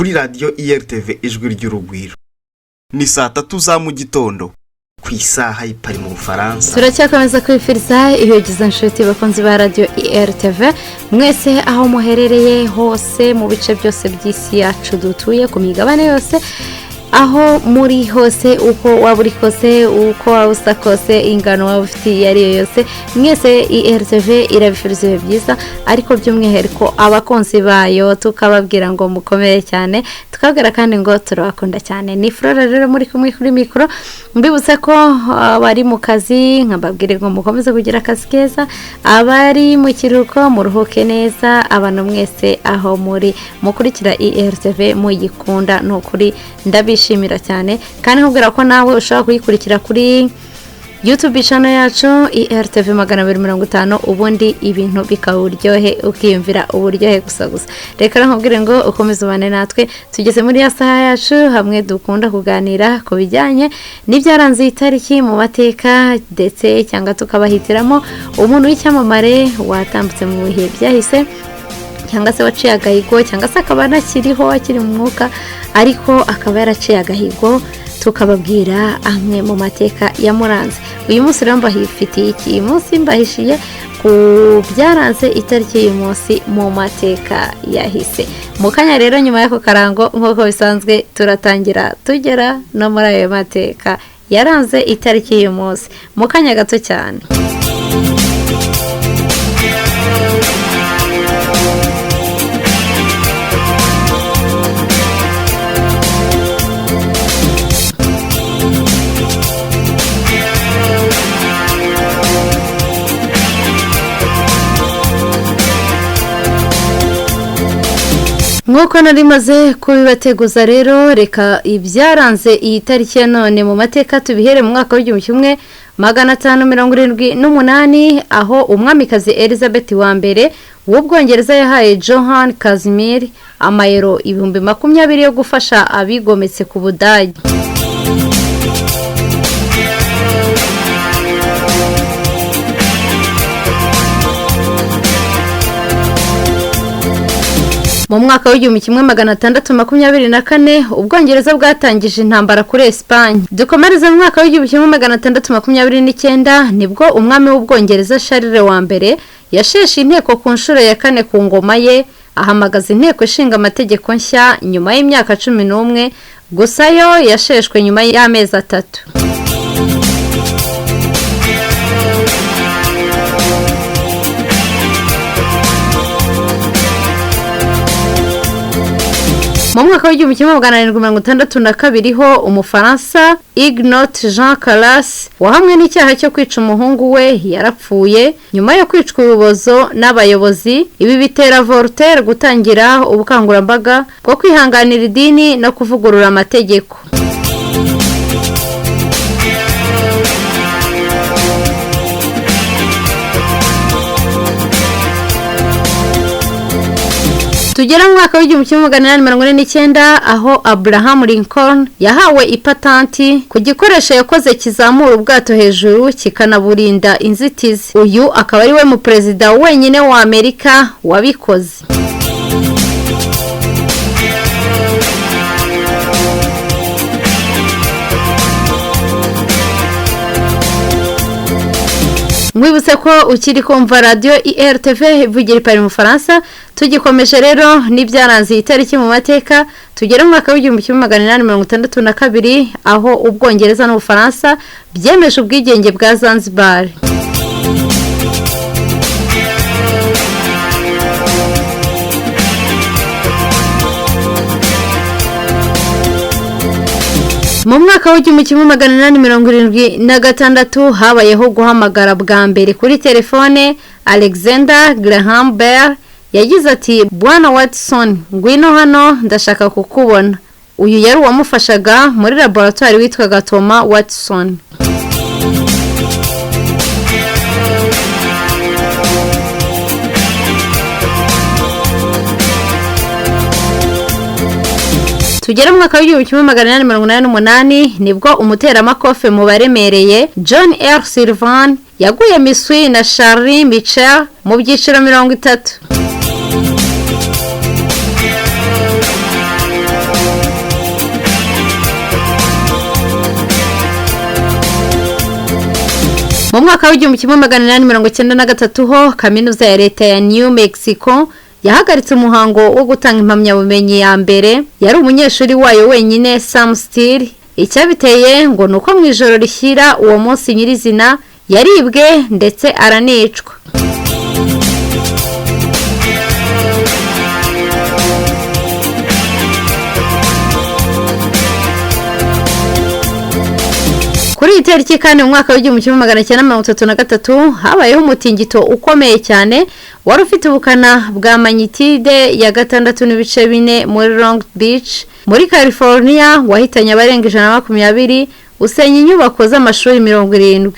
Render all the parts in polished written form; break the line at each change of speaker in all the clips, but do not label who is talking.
Kuri radiyo IRTV Ijwi ry'Urugwiro. Ni saa 3 za mu gitondo ku isaha y'i Paris mu Bufaransa.
Turacyakomeza kwifuriza ibihe byiza, nshuti bakunzi ba radiyo IRTV mwese, aho muherereye hose mu bice byose by'isi yacu dutuye, ku migabane yose, aho muri hose, uko waba uri kose, uko waba usa kose, ingano waba ufite iyo ari yo yose, mwese IRTV irabifuriza ibihe byiza. Ariko by'umwihariko abakunzi bayo tukababwira ngo mukomere cyane, tukababwira kandi ngo turabakunda cyane. Ni Flora rero muri kumwe kuri mikoro. Mbibutse ko abari mu kazi nkababwire ngo mukomeze kugira akazi keza, abari mu kiruhuko muruhuke neza. Abantu mwese aho muri mukurikira IRTV muyikunda, ni ukuri ndabishimira cyane. Kandi nkubwira ko nawe ushobora kuyikurikira kuri YouTube channel yacu IRTV 250, ubundi ibintu bikaba uburyohe, ukiyumvira uburyohe gusa gusa. Reka nkubwire ngo ukomeze ubane natwe. Tugeze muri ya saha yacu hamwe dukunda kuganira ku bijyanye n'ibyaranze iyi tariki mu mateka, ndetse cyangwa tukabahitiramo umuntu w'icyamamare watambutse mu bihe byahise, cyangwa se waciye agahigo, cyangwa se akaba anakiriho, akiri mu mwuka ariko akaba yaraciye agahigo, tukababwira amwe mu mateka yamuranze. Uyu munsi rero mbahifitiye iki? Uyu munsi mbahishiye ku byaranze itariki y'uyu munsi mu mateka yahise. Mu kanya rero, nyuma y'ako karango, nk'uko bisanzwe, turatangira tugera no muri ayo mateka yaranze itariki y'uyu munsi mu kanya gato cyane. Nk'uko nari maze kubibateguza rero, reka ibyaranze iyi tariki ya none mu mateka tubihere mu mwaka w'1578, aho umwamikazi Elizabeth wa mbere w'Ubwongereza yahaye Johann Casimir amayero 20,000 yo gufasha abigometse ku Budage. Mu mwaka w'1624, Ubwongereza bwatangije intambara kuri Espagne. Dukomereze mu mwaka w'1629, nibwo umwami w'Ubwongereza Charles wa mbere yasheshe inteko ku nshuro ya kane ku ngoma ye, ahamagaza inteko ishinga amategeko nshya nyuma y'imyaka 11. Gusa yo yasheshwe nyuma y'amezi 3. Mu mwaka w'1762 ho, Umufaransa Ignat Jean Calas wahamwe n'icyaha cyo kwica umuhungu we yarapfuye nyuma yo kwicwa urubozo n'abayobozi. Ibi bitera Voltaire gutangira ubukangurambaga bwo kwihanganira idini no kuvugurura amategeko. Tugera mu mwaka w'1849, aho Abraham Lincoln yahawe ipatanti ku gikoresho yakoze kizamura ubwato hejuru kikanaburinda inzitizi. Uyu akaba ari we mu perezida wenyine wa Amerika wabikoze. Mwibutse ko ukiri kumva radiyo IRTV ivugira i Paris mu Bufaransa. Tugikomeje rero n'ibyaranze iyi tariki mu mateka, tugera mu mwaka w'1862, aho Ubwongereza n'Ubufaransa byemeje ubwigenge bwa Zanzibar. Mu mwaka w'1876 habayeho guhamagara bwa mbere kuri telefone. Alexander Graham Bell yagize ati: "Bwana Watson, ngwino hano, ndashaka kukubona." Uyu yari uwamufashaga muri laboratwari witwaga Thomas Watson. Tugera mu mwaka w'1888, nibwo umuteramakofe mu baremereye John R. Sullivan yaguye miswi na Charlie Mitchell mu byiciro 30. Mu mwaka w'1893 ho kaminuza ya leta ya New Mexico yahagaritse umuhango wo gutanga impamyabumenyi ya mbere, yari umunyeshuri wayo wenyine Sam Steele. Icyabiteye ngo ni uko mu ijoro rishyira uwo munsi nyirizina yaribwe ndetse aranicwa. Kuri iyi tariki kandi mu mwaka w'1933 habayeho umutingito ukomeye cyane wari ufite ubukana bwa magnitude ya 6.4 muri Long Beach muri California, wahitanye abarenga 120, usenya inyubako z'amashuri 70.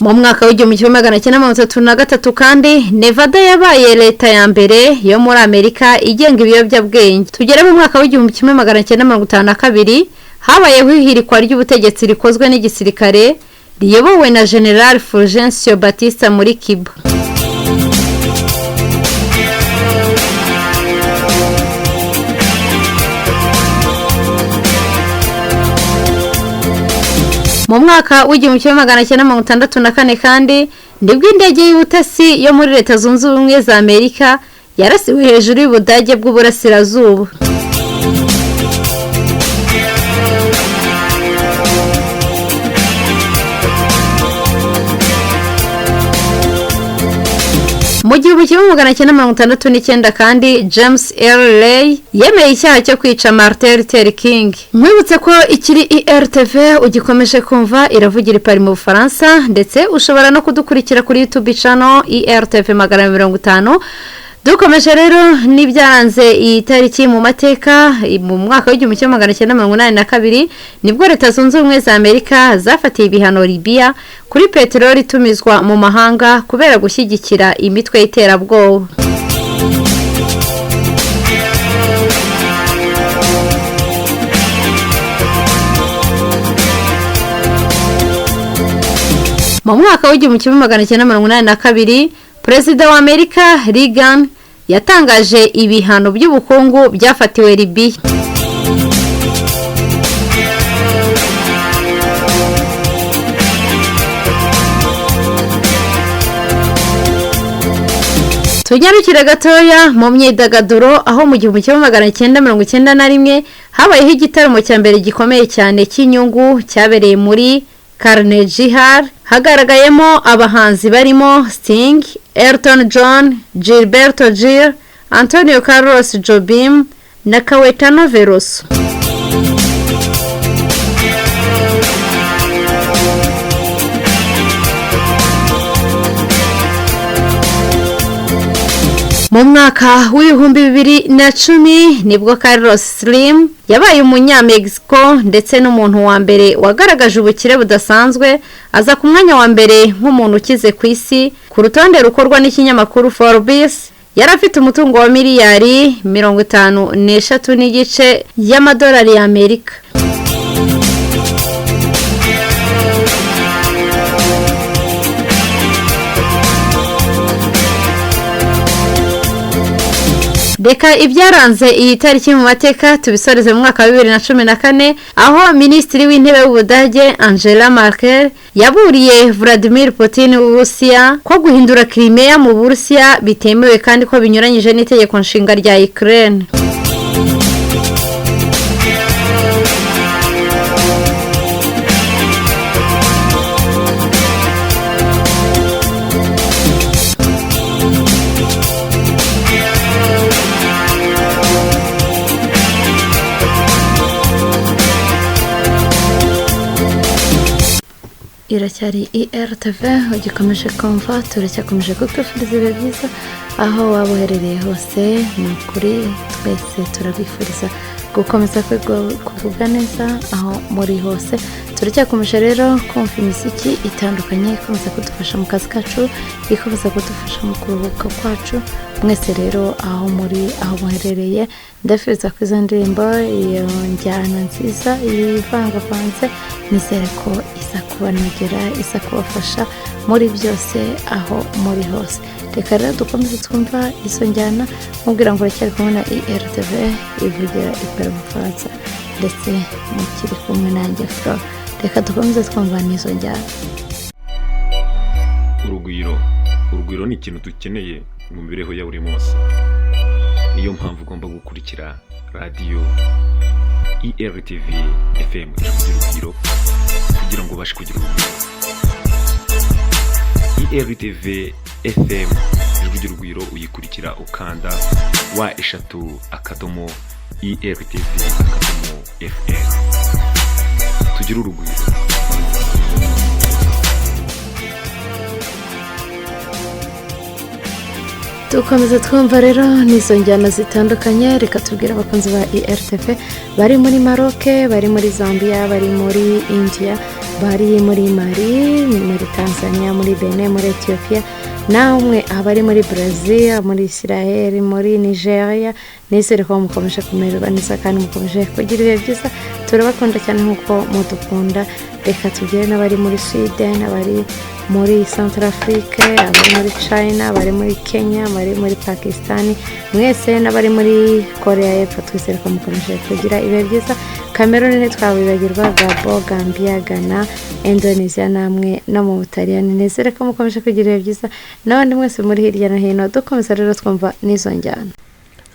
Mu mwaka w'1933 kandi Nevada yabaye leta ya mbere yo muri Amerika igenga ibiyobyabwenge. Tugere mu mwaka w'1952 habayeho ihirikwa ry'ubutegetsi rikozwe n'igisirikare riyobowe na General Fulgencio Batista muri Cuba. Mu mwaka w'1964 kandi nibwo indege y'ubutasi yo muri Leta Zunze Ubumwe za Amerika yarasiwe hejuru y'Ubudage bw'Uburasirazuba. Mu 1969 kandi James Earl Ray yemeye icyaha cyo kwica Martin Luther King. Nkwibutse ko ikiri IRTV ugikomeje kumva iravugira i Paris mu Bufaransa, ndetse ushobora no kudukurikira kuri YouTube channel IRTV 150. Dukomeje rero n'ibyaranze iyi tariki mu mateka. Mu mwaka w'1982 nibwo Leta Zunze Ubumwe za Amerika zafatiye ibihano Libya kuri peteroli itumizwa mu mahanga kubera gushyigikira imitwe y'iterabwoba. Mu mwaka w'1982 Perezida wa Amerika Reagan yatangaje ibihano by'ubukungu byafatiwe Libya. Tunyarukire gatoya mu myidagaduro, aho mu 1991 habayeho igitaramo cya mbere gikomeye cyane cy'inyungu cyabereye muri Carnegie Hall, hagaragayemo abahanzi barimo Sting, Elton John, Gilberto Gil, Antonio Carlos Jobim na Caetano Veloso. Mu mwaka w'2010 nibwo Carlos Slim yabaye umunyamexico ndetse n'umuntu wa mbere wagaragaje ubukire budasanzwe, aza ku mwanya wa mbere nk'umuntu ukize ku isi ku rutonde rukorwa n'ikinyamakuru Forbes. Yari afite umutungo wa miliyari 53.5 y'amadolari y'Amerika. Reka ibyaranze iyi tariki mu mateka tubisoreze mu mwaka wa 2014, aho Minisitiri w'Intebe w'Ubudage Angela Merkel yaburiye Vladimir Putin w'Uburusiya ko guhindura Crimea mu Burusiya bitemewe kandi ko binyuranyije n'itegeko nshinga rya Ukraine. Iracyari IRTV ugikomeje kumva, turacyakomeje kukwifuriza ibihe byiza aho waba uherereye hose. Ni ukuri twese turabifuriza Gukomeza kugubwa neza aho muri hose. Turacyakomeje rero kumva imiziki itandukanye ikomeza kudufasha mu kazi kacu, ikomeza kudufasha mu kuruhuka kwacu. Mwese rero aho muri, aho muherereye, ndabifuriza ko izo ndirimbo, iyo njyana nziza ivangavanze, nizere ko iza kubanogera, iza kubafasha muri byose aho muri hose. Reka rero dukomeze twumva izo njyana, mubwira ngo uracyari kumwe na IRTV ivugira ikorera mu Bufaransa, ndetse mukiri kumwe nanjye Flo. Reka dukomeze twumva n'izo njyana.
Urugwiro, urugwiro ni ikintu dukeneye mu mibereho ya buri munsi. Niyo mpamvu ugomba gukurikira radiyo IRTV FM Ijwi ry'Urugwiro kugira ngo ubashe kugira urugwiro. IRTV FM Ijwi ry'Urugwiro uyikurikira ukanda www.irtv.fr. Tugire urugwiro.
Dukomeza twumva rero n'izo njyana zitandukanye. Reka tubwire abakunzi ba IRTV bari muri Maroc, bari muri Zambia, bari muri India, bari muri Mali, muri Tanzania, muri Benin, muri Ethiopia, namwe abari muri Brazil, muri Israel, muri Nigeria, nizere ko mukomeje kumererwa neza kandi mukomeje kugira ibihe byiza. Turabakunda cyane nk'uko mudukunda. Reka tubwire n'abari muri Sweden, abari muri Centrafrique, abari muri China, abari muri Kenya, abari muri Pakistan, mwese n'abari muri Korea y'Epfo, twizere ko mukomeje kugira ibihe byiza. Cameroon ntitwabibagirwa, Gabo, Gambia, Ghana, Indonesia, namwe no mu Butaliyani, nizere ko mukomeje kugira ibihe byiza, n'abandi mwese muri hirya no hino. Dukomeza rero twumva n'izo njyana.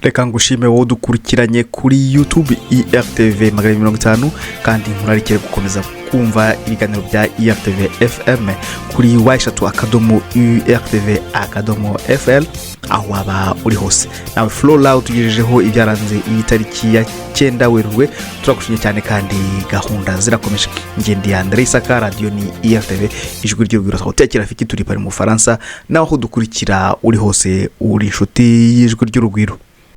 Reka ngushime wowe dukurikiranye kuri YouTube IRTV 250, kandi nkurarikire gukomeza kumva ibiganiro bya IRTV FM kuri www.irtv.fl aho waba uri hose. Nawe Flora utugejejeho ibyaranze iyi tariki ya 9 Werurwe, turagushimye cyane kandi gahunda zirakomeje. Ngende ya Andre Isaka, radiyo ni IRTV Ijwi ry'Urugwiro, utekera Rafiki, turi Paris mu Bufaransa. Nawe aho dukurikira uri hose, uri inshuti y'Ijwi ry'Urugwiro.